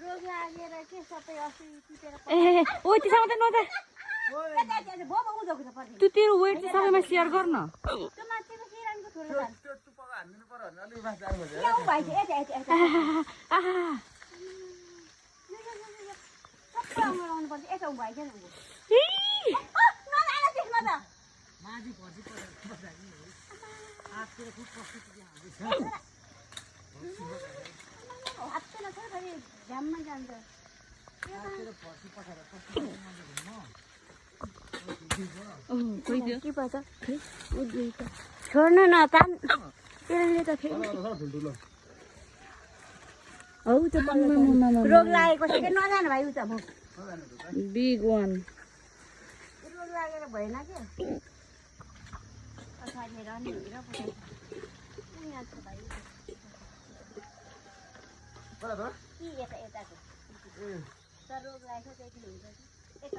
रोग लागेर के सबै अस्ति टिपेर ए ओइ त्यसमा त नजा तँ तेरो वेट चाहिँ सबैमा सेयर गर न त्यो मान्छेको सिरानको थोरै जान्छ त्यो टुप्पाको हान्दिनु पर्यो भने अलिक माथि जानु पर्छ यो भाइ चाहिँ यता यता यता आहा सबै अँगालाउनु पर्छ यता भाइ चाहिँ इ नलाएर त्यसमा त माथि पछि हाततिर खुब प्रस्तुति हातमा छ फेरि झ्याममा जान्छ के पर्छ छोड्नु न तान त्यसले त फेरि हौ त रोग लागेको छ कि नजानु भाइ उता म बिग वान रोग लागेर भएन क्या पछाडि रनी हिँडेर पठाउँछ यहाँ छ भाइ कि यता यताको रोग लागेको त्यति हुन्छ कि यता